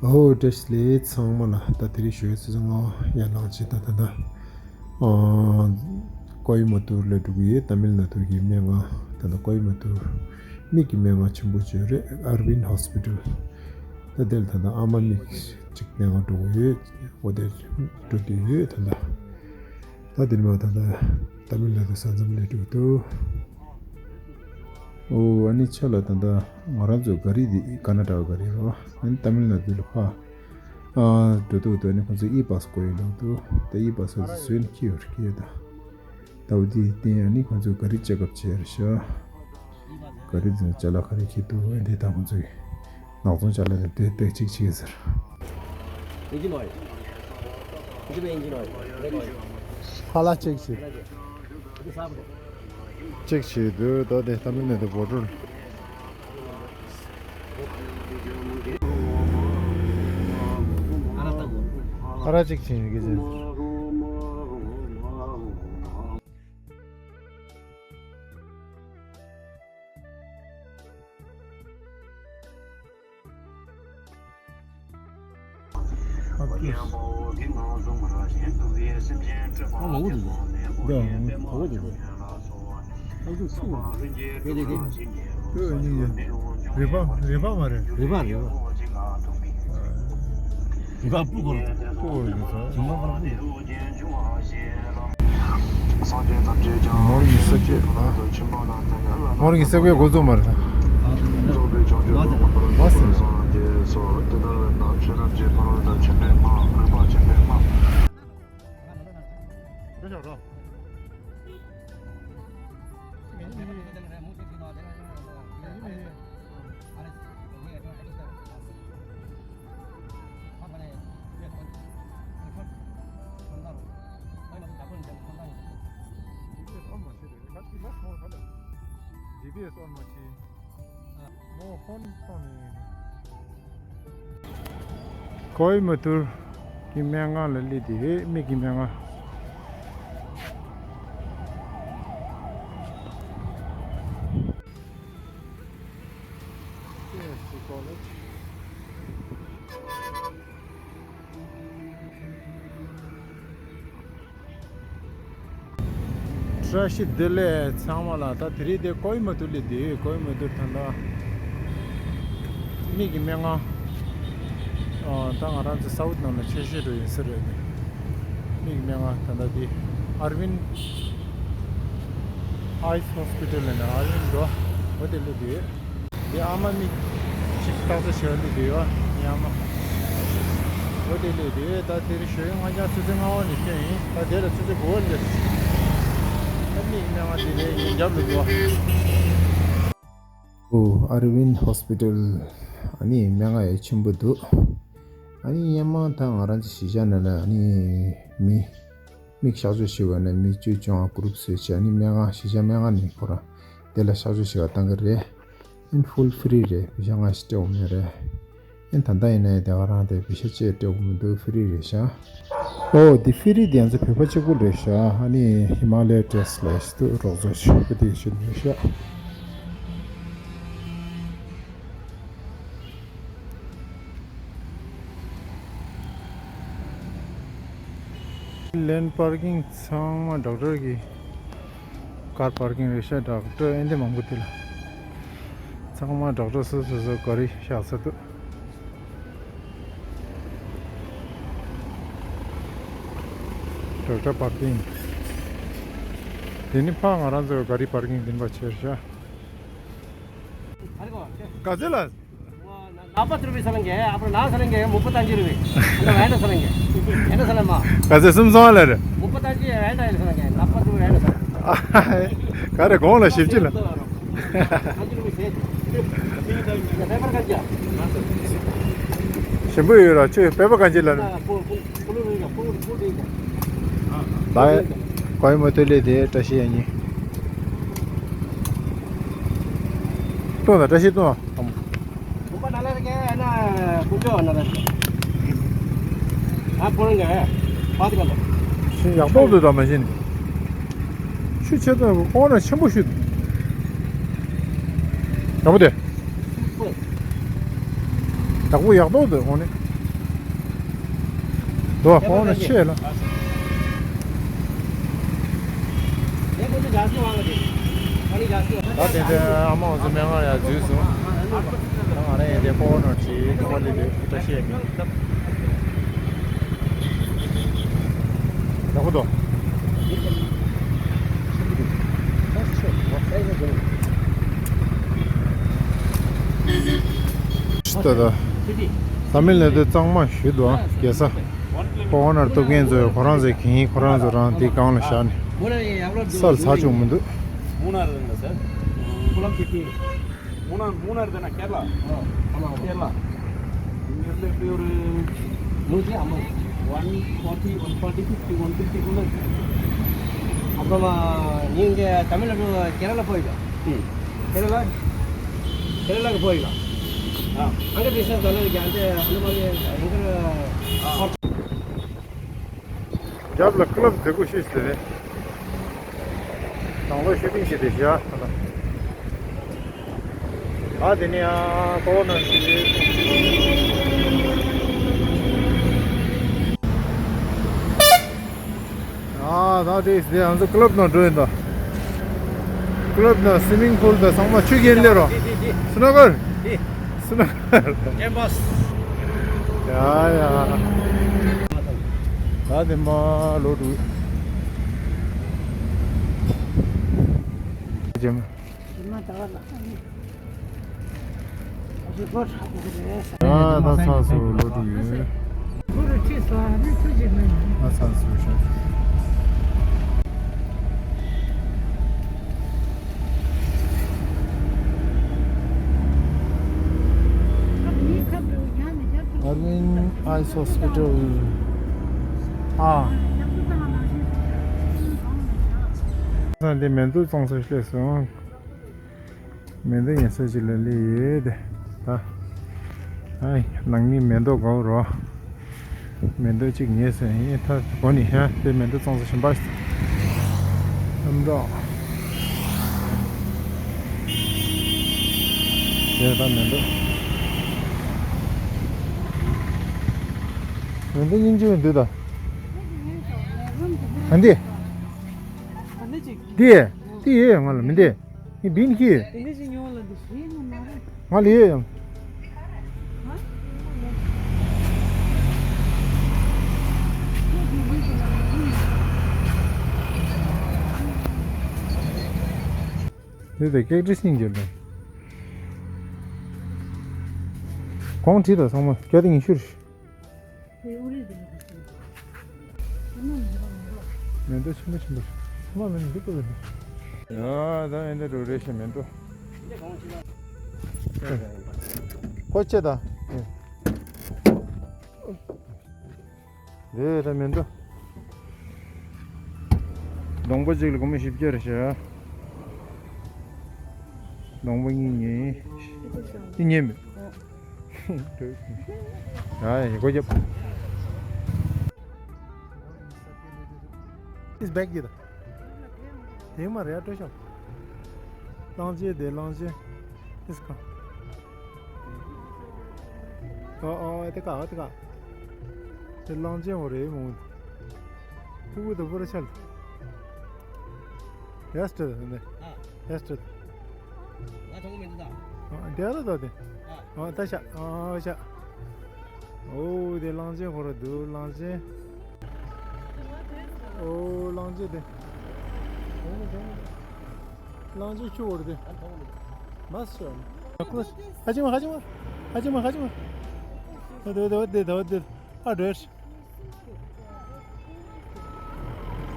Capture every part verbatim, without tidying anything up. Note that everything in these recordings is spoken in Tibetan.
ཨོ་བཀྲ་ཤིས་བདེ་ལེགས་ཚང་མ་ལ། ད་དེ་རིང་ཞོགས་ཀས་ཆུ་ཚོད་ལྔ་པ་ཡར་ལངས་བྱས། ད་ད་ལྟ་ཨ་ཀོ་ཡི་མ་ཏུར་ལ་འགྲོ་གི་ཡོད། ཏ་མིལ་ནཱ་ཏུར་གྱི་སྨན་ཁང་། ད་ལྟ་ཀོ་ཡི་མ་ཏུར་མིག་གི་སྨན་ཁང་ཆེན་པོ་ཅིག་ཡོད་རེད། ཨར་ཝིན་ཧོ་སི་པི་ཊལ། ད་དེར་ད་ལྟ་ཨ་མ་མིག་ཅིག་སྨན་ཁང་འགྲོ་གི་ཡོད། འོ་དེར་འགྲོ་བསྡད་ཡོད་ད་ལྟ། ད་དེ་ནས་མར་ད་ལྟ་ཏ་མིལ་ནཱ་ཏུ་ས་མཚམས་སླེབས་འགྲོ་གི་འདུག། ཨོ་ཨ་ནི་ཕྱི་ལ་ད་ལྟ་ང་རང་ཚོའི་ག་རི་འདི་ཀར་ན་ཊ་ཀ་ག་རི་རེད་པ། ཨ་ནི་ཏ་མིལ་ནཱ་ཏུ་ལ་ཕར་ཨ་འགྲོ་འདུག་འདུག། ཨ་ནི་ཁོང་ཚོས་ཨི་པཱས་དགོས་ཡོད་ལབ་འདུག། ད་ཨི་པཱས་ཟེར་བཟོས་ནས་འཁྱེར་ཡོད་རེད། ད་འོ་དེ་བརྟེན་ཨ་ནི་ཁོང་ཚོས་ག་རི་ཅེག་ཨབ་བྱས་རེད་ཤག། ག་རི་འདི་ནས་ཅ་ལག་ག་རེ་འཁྱེར་འདུག། ཨ་འདི་ད་ཁོང་ཚོས་ནག་ཚོང་ཅ་ལག་དེ་དེ་ཏོག་ཙམ་ཅིག་བྱེད་ཟེར། Engine oil. Engine oil. Brake oil. ཁ་ལག་ཅེག་བྱེད། ཅེག་བྱེད་དུས་ད་དེ་ཏ་མིལ་ནཱ་ཏུ་བོ་ཊལ། ཨ་རག་ཅེག་བྱེད་ཡོད་ཀྱི་ཅེག། རེད་པ། རེད་པ་མ་རེད། རེད་པ། རེད་པ། རེད་པ། སྤུ་གུ་རེད། སྤུ་གུ་རེད། ནོར་གྱི་ས་བཅད། ནོར་གྱི་ས་བཅད་འགོ་རྩོམ་པ་རེད། མ་ཟིན། ཀོ་ཡི་མ་ཏུར་གྱི་སྨན་ཁང་ལ་སླེབས་བསྡད་ཡོད། མིག་གི་སྨན་ཁང་། བཀྲ་ཤིས་བདེ་ལེགས་ཚང་མ་ལ། ད་དེ་རིང་དེ་ཀོ་ཡི་མ་ཏུར་ལ་བསྡད་ཡོད། ཀོ་ཡི་མ་ཏུར་ད་ལྟ་མིག་གི་སྨན་ཁང་། ཨ་ད་ང་རང་ཚོ་སའུཐ་ནང་ལ་ཆེ་ཤོས་འགྲོ་ཡིན་ས་རེད། མིག་གི་སྨན་ཁང་ད་ལྟ་དེ་ཨར་ཝིན་ཨའི་ཧོ་སི་པི་ཊལ་ལ་ནི་ཨར་ཝིན་འགྲོ་འོ་དེ་སླེབས་ཡོད། དེ་ཨ་མ་མིག་ཅིག་བརྟག་དཔྱད་བྱེད་པ་འདི་འདུག་ཡོད། ངའི་ཨ་མ། འོ་དེ་ལས་དེ་ད་དེ་རིང་ཞོགས་ཀས་ང་ཅག་ཆུ་ཚོད་ལྔ་པ་ནས་ཐོན་ཡིན། ད་དེ་ལ་ཆུ་ཚོད་དགུ་པ་སླེབས། ད་མིག་སྨན་ཁང་དེ་རེད། ངའི་རྒྱབ་ལ་འདུག། ཨོ་ཨར་ཝིན་ཧོ་སི་པི་ཊལ། ཨ་ནི་སྨན་ཁང་ཡ་ཆེན་པོ་འདུག། ཨ་ནི་སྔོན་མ་ད་ང་རང་ཚོ་གཞིས་ཆགས་ནང་ལ་ཨ་ནི་མི་མིག་གཤག་བཅོས་བྱེད་པ་ནི་མི་བཅུ་བཅོ་ལྔ་གུ་རུབ་བཟོས་བྱས། ཨ་ནི་སྨན་ཁང་གཞིས་ཆགས་སྨན་ཁང་ནས་ཁོ་རང་དེ་ལ་གཤག་བཅོས་བྱེད་པ་བཏང་གི་རེད། ཨན་ཕུལ་ཧྥི་རི་རེད། པེ་ཤ་ང་ཞིག་སྤྲད་འོང་མེད་རེད། ཨན་ད་ལྟ་ཡིན་ནའི་དེ་ག་རང་དེ་པེ་ཤ་ཅེས་སྤྲད་འོང་མི་འདུག། ཧྥི་རི་རེད་ཤག། ཨོ་དེ་ཧྥི་རི་དེ་ང་ཚོ་བོད་པ་གཅིག་པུ་རེད་ཤག། ཨ་ནི་ཧི་མ་ལ་ཡ་ཊེ་སི་ལ་ཞིག་ཏུ་རོགས་ཚོགས་ཤིག་པ་དེ་ཞུ་འདུག་ཤག། ལེན་པར་ཀིང་ཚང་མ་ཌོག་ཊར་གི་ཀར་པར་ཀིང་རེད་ཤག། ཌོག་ཊར་ཨེ་འདི་མང་པོ་དེ་ལ་ཚང་མ་ཌོག་ཊར་སོ་སོ་སོ་ག་རི་བཞག་ས་འདུག། ཌོག་ཊར་པར་ཀིང་། དེ་ནི་ཕ་ང་རང་ཚོའི་ག་རི་པར་ཀིང་འདིན་པ་ཆེར་ཤག། ག་ཚོད་ལ། नागपत रुपये चलेंगे, अपुर ना चलेंगे, मुप्पत्तंजि रुपये। मतलब, ऐंड चलेंगे। ऐंड चलेंगे, माँ। पैसे सुन सवाल है रे। मुप्पत्तंजि ऐंड, ऐंड चलेंगे, नागपत रुपये ऐंड चलेंगे। करे कौन है शिवजी ना? अञ्जि रुपये से। पेपर कर दिया। शंभू यूरो, चे, पेपर कर दिया। हाँ, फुल, फुल, फुल रहेगा, फुल, फुल रहेगा। बाय, कोई मत ले दे, टशी है नहीं। तो ना, टशी तो। ரொம்ப நல்லா இருக்கு. ஆனா, கொஞ்சம் நல்லா இருக்கு. ஆ, போடுங்க. பார்த்துக்கலாம். ཡག་པོ་འདུག་ད་མ་གཞི་ནས། ཆུ་ཆེ་ཚོད་ཁོང་ནས་ཆེན་པོ་ཞིག་འདུག། ཡག་པོ་དེ། ཡག་པོ་ཡག་པོ་འདུག་ཁོང་ནས། ཨོ་ཧོ་ན་ཆེ་ལ། ད་དེ་དེ་ཨ་མ་འོ་ཚོ་སྨན་ཁང་ཡར་འཛུལ་སོང་། ད་ང་རང་ཡང་དེ་ཀོ་ནོར་གྱི་ཀོ་ལི་དེ་ད་ཤེས་མི་ད་ཁོ་དོ། ད་ད་ད་མི་ལ་དེ་གཙང་མ་ཞུ་དོ་རྒྱལ་ས། ཁོ་ཁོ་ནར་སྟོབས་རྒྱལ་མཚོ་ཁོ་རང་ཚོའི་གིན་ཁོ་རང་ཚོ་རང་དེའི་སྒང་ལ་བཞག་ནས་སལ་ཚ་བྱུང་མི་འདུག་མུ་ནར་རེད་ན་སར། མུ་ནར་མུ་ནར་དེ་ན་ཁེར་ལ། ཁེར་ལ། ཉེར་ལེ་པིའུ་རེད། ལོ་ཅི་ཨ་མ། One forty, one forty, fifty, one fifty ཁུལ་ལ། ཨ་ཕ་མ། ཉིན་གྱི་ཏ་མིལ་ནཱ་ཌུ་ཀེ་ར་ལ་པོ་ཡིན་ད། ཀེ་ར་ལ། ཀེ་ར་ལ་གི་པོ་ཡིན་ད། ཨ། ཨང་ཀ་ཌི་སི་ཊན་སི་ད་ལ་གི་ཨ་འདི་ཨ་ནི་མ་གི་ཨང་ཀ་ཌི། རྒྱབ་ལ་ཀླབ་མཛེས་པོ་ཤིག་ཟེར་རེད། དང་ལོ་ཤུ་ཏིང་ཞིག་རེད་ཤག་ཨ་དེ་ནས་ཨ་ཀོ་ནར་ཞིག་རེད། ཨ་ད་དེ་དེ་ང་ཚོ་ཀླབ་ནང་འགྲོ་ཡིན་ད། ཀླབ་ནང་སི་མིང་པུལ་དང་ཚང་མ་ཆུ་རྐྱེན་སླེབས་རོགས། སི་ནོ་ཀར། སི་ནོ་ཀར། ཀེམ་པས། ཡ་ཡ། ད་དེ་མ་ལོ་དྲུག་ཇེམ། ད་ཚགས་སུ་ལོ་དྲུག་ཡོད། ད་ཚགས་སུ་ཤ། Arvind Eyes Hospital. ཨ། ས་འདི་མེ་ཏོག་བཙོང་ས་སླེབས་སོང་། མེ་ཏོག་ཉོ་ས་ཅིག་ལ་སླེབས་ཡོད་དེ། ད། ཨ། ནང་མི་མེ་ཏོག་དགའ་བོ་རོ། མེ་ཏོག་གཅིག་ཉོས་ཟིན་ཡིན་ད་གོ་ནི་ཧ་དེ་མེ་ཏོག་བཙོང་ས་ཞིམ་པ་ཞིག་ཨམ་རོགས། དེ་ད་མེ་ཏོག་མེ་ཏོག་སྙིང་རྗེ་འདུག་ད། ཨ་འདི། འདི། འདི་ཡོད་ང་ལ་མི་འདི། འདི་བིན་ཁི། ང་ལ་ཡོད་ཡང་། དེ་དེ་ཀེག་ཏྲིས་སྙིང་རྗེ་ལ། གོང་བྲིས་དང་ཚང་མ་བརྒྱ་དང་ཉི་ཤུ་རེད། མེ་ཏོག་ཆེན་པོ་ཆེན་པོ། ཁོ་མ་མེ་ཏོག་འདི་པོ་རེད། ཡ་ད་ཨེ་འདི་རུ་རེ་ཞིག་མེ་ཏོག་ཁོ་ཆེ་ད། དེ་ད་མེ་ཏོག་སྡོང་པོ་གཅིག་ལ་སྒོར་མོ་བཞི་བརྒྱ་རེད་ཤག་སྡོང་པོ་གཉིས་ཉོས། འདི་ཉོས་མེད། ཡ་ཡ་སྒོ་རྒྱབ། This bag གྱིས་ད། དེ་མ་རེད་སྤྲོད་ཤོག་གླང་ཆེན་དེ་གླང་ཆེན། This car. ཨོ་ཨོ་དེ་ཀ་ཨོ་དེ་ཀ་དེ་གླང་ཆེན་འོ་རེད་མོ། ཕྲུ་གུ་དང་པོ་ར་ཆལ། ཡས་ཏྲ་ནེ། ཡས་ཏྲ། ང་ཐོང་མི་འདུག་ད། དེ་ར་ད་དེ། ཨ་ད་ཤ་ཨ་ཤ། ཨོ་དེ་གླང་ཆེན་འོ་ར་འདུག་གླང་ཆེན། ཨོ་གླང་ཆེན་དེ། གླང་ཆེན་ཁྱུ་འོ་ར་དེ། མ་སོ། ཧ་ཅི་མ་ཧ་ཅི་མ། ཧ་ཅི་མ་ཧ་ཅི་མ། ཨ་དེ་དེ་དེ་དེ་དེ། ཨ་འདྲེ།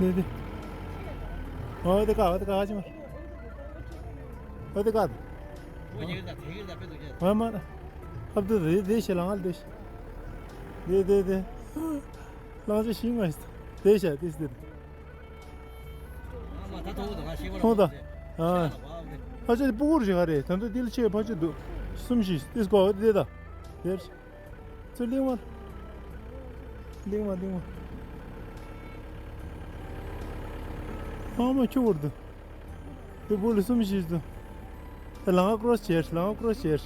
དེ་དེ། ཨོ་དེ་ཀ་ཨོ་དེ་ཀ་ཧ་ཅི་མ། ཨོ་དེ་ཀ་ཨོ་མ་ཨ་དེ་དེ་ཤེ་ལང་ཨ་དེ་ཤེ། དེ་དེ་དེ། གླང་ཆེན་ཤིང་མ་ཤི། དེ་ཤ་དེ་ཤི་དེ། ཐོང་ད། ཨ་ཕ་ཆེ་སྤུ་གུར་ཞིག་ག་རེད་ད་ལྟ་དེ་ལ་ཆེ་ཕ་ཆེ་འདུག་གསུམ་ཤི་དེ་སྐོར་དེ་ད། དེ། ཚུར་གླིང་བ། གླིང་བ་གླིང་བ། ཨ་མ་ཁྱུ་བོར་དུ། དེ་བུ་ལ་གསུམ་བཞི་དུ། དེ་ལང་ཀྲོ་སི་བྱས་ལང་ཀྲོ་སི་བྱས།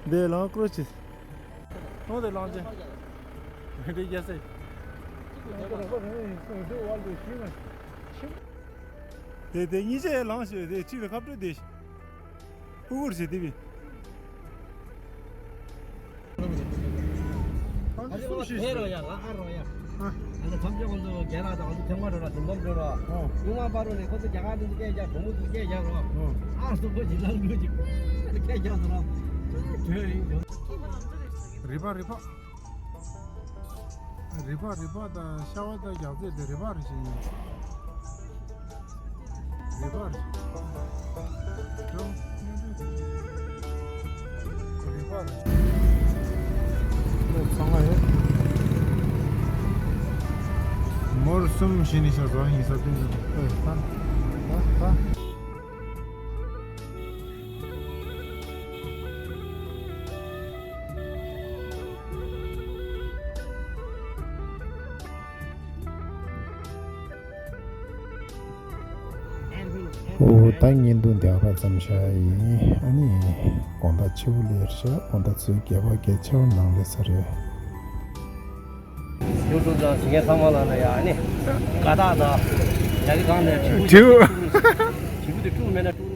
དེ་ལང་ཀྲོ་སི་བྱས། ཨོ་དེ་གླང་ཆེན། རེད་རྒྱལ་སྲས། དེ་དེ་གཉིས་ཆ་ལངས་ཤོག་དེ་ཁྲིད་ལ་ཁ་སྤྲོད་དེ། ཨུ་གུར་བྱེད་དེ་བི། ཨ་ནི་ཁོ་ལ་ཕེ་རོ་ཡ་ལ་ཨ་རོ་ཡ། ཨ་ནི་ཐམས་ཅད་ཁོང་ཚོ་རྒྱལ་ར་དང་ཁོང་ཚོ་ཐེངས་མ་འགྲོ་ར་དུམ་བུམ་འགྲོ་ར། ཨོ། ཡུང་མ་པ་རོ་ནས་ཁོ་ཚོ་རྒྱ་གར་དུ་སྐད་རྒྱག་བུ་མོ་དུ་སྐད་རྒྱག་རོ། ཨོ། ཨ་སུ་ཁོ་ཇི་ལང་ལུ་ཅིག་སྐད་རྒྱག་ཟེར་ར། དོན་ཡིན་དོན། རི་པ་རི་པ། རི་པ་རི་པ་དང་ཤ་བ་དང་རྒྱག་རྩེ་དེ་རི་པ་རི་བཞིན་ཡིན། རི་པ་རི། རི་པ་རི། ཚང་མ་ཡོད། མོར་གསུམ་བཞི་ནི་ཤ་ཟ་ཡིན་ས་དེ་ནི་ཨེ་ད་ད་ད། འོ་ད་བརྙན་ཐུང་འདི་ག་ར་ཙམ་བཞག་ཡིན། ཨ་ནི་དགོང་དག་ཕྱི་པོ་ལེར་ཤག་དགོང་དག་ཚོའི་སྐལ་བ་སྐད་ཆ་བ་ནང་ལས་ས་རེད། ཡུ་ཊུབ་དང་ཟིན་མཁན་ཚང་མ་ལ་ལ་ཡ་ཨ་ནི་དགའ་རྟགས་དང་རྒྱ་གི་སྒང་ནས་དྲིལ་བུ་དྲིལ་བུ་དྲིལ་བུ་དེ་དཀྲུག་མེད་ན་དཀྲུག